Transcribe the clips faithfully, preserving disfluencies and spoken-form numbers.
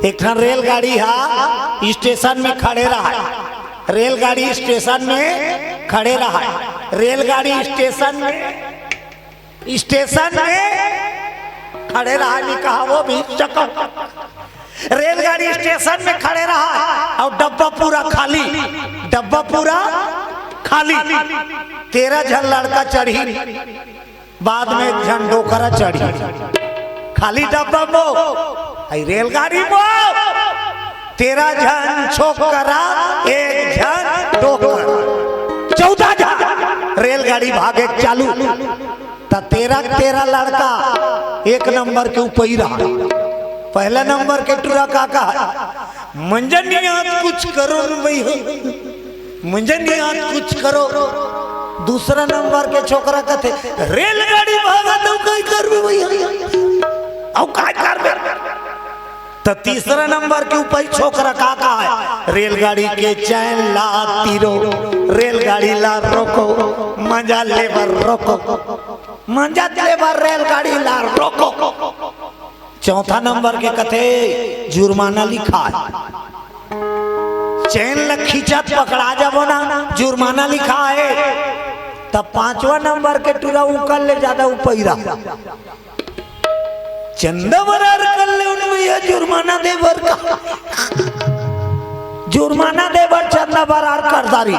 एक ठन रेलगाड़ी हा स्टेशन में खड़े रहा। रेलगाड़ी स्टेशन में खड़े रहा। रेलगाड़ी स्टेशन में, स्टेशन में खड़े रहा, नहीं कहा वो भी चक्कर। रेलगाड़ी स्टेशन में खड़े रहा और डब्बा पूरा खाली, डब्बा पूरा खाली। तेरह झन लड़का चढ़ी, बाद में एक झन डोकरा चढ़ी। खाली डब्बा मो, आई रेलगाड़ी मो, तेरह झन छोकरा, एक झन डोकर, चौदह झन। रेलगाड़ी भागे चालू, त तेरह तेरह लड़का एक नंबर के उपई रहा। पहला नंबर के टुरा का कहा, मंजनिया कुछ करो न भई, मंजनिया कुछ करो। दूसरा नंबर के छोकरा कथे, रेलगाड़ी भागा तो कई करबे भई, अउ काय करबे। त तीसरा नंबर के उपई छोकरा का कहा है, रेलगाड़ी के चैन ला तीरो, रेलगाड़ी ला रोको, मजा लेबर रोको, मजा लेबर रेलगाड़ी ला रोको। चौथा नंबर के कथे जुर्माना लिखा है, चैन ल खींचत पकड़ा जाबो ना, जुर्माना लिखा है। तब पांचवा नंबर के टुरा उकर ले ज्यादा उपई रहा। चंदा बरार कर ले उन भैया, जुर्माना दे बर का, जुर्माना दे बर चंदा बरार कर डारी।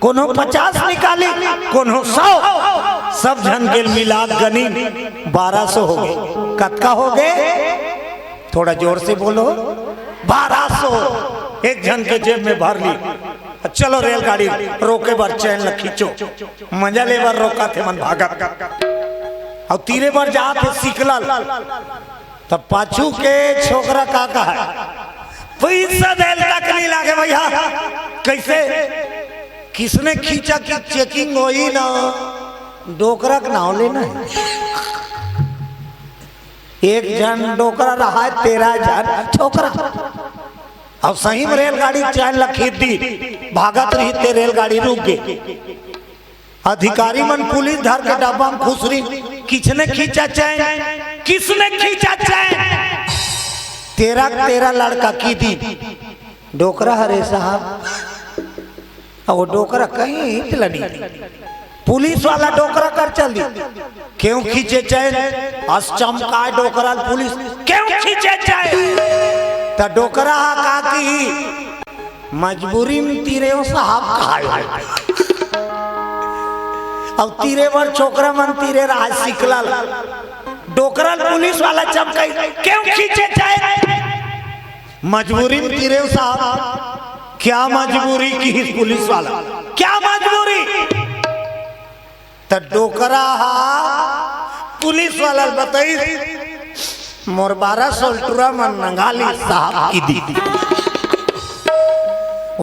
कोनो पचास निकाली, कोनो सौ, सब झन के मिला गनी बारह सौ हो गे। कतका हो गे? थोड़ा जोर से बोलो, बारह सौ। एक झन के जेब में भर ली। चलो रेलगाड़ी रोके बर चैन ल खींचो, मजा ले बर रोका थे मन भागत। अउ तीरे बर जात हे सिकलल, तब पाछू के छोकरा का कहा, पैसा देल तक नहीं लागे भैया। कैसे? किसने खींचा कि चेकिंग होई ना, डोकरा के नाव लेना है। एक झन डोकरा रहा है, तेरह झन छोकरा। अब सही में रेलगाड़ी चैन ल खींच दी, भागत रही ते रेलगाड़ी रुक गे। अधिकारी मन पुलिस धर के डब्बा में खुसरी, किसने खींचा चैन, किसने खींचा चैन? तेरह तेरह लड़का की दी, डोकरा हरे साहब। अब वो डोकरा कहीं हित लनी, पुलिस वाला डोकरा कर चल दी। क्यों खींचे चैन? अस चमकाए डोकरा ल पुलिस, क्यों खींचे चैन? त डोकरा हा का की, मजबूरी में तीरे हो साहब कहा है। अब तीरे बर छोकरा मन तीरे रहा सिकलल, डोकरा ल पुलिस वाला चमकाई, क्यों खींचे चैन? मजबूरी में तीरे हो साहब। क्या मजबूरी की पुलिस वाला, क्या मजबूरी? त डोकरा हा पुलिस वाला ल बताई, मोर बारह सौ टुरा मन नंगा ली साहब की दी।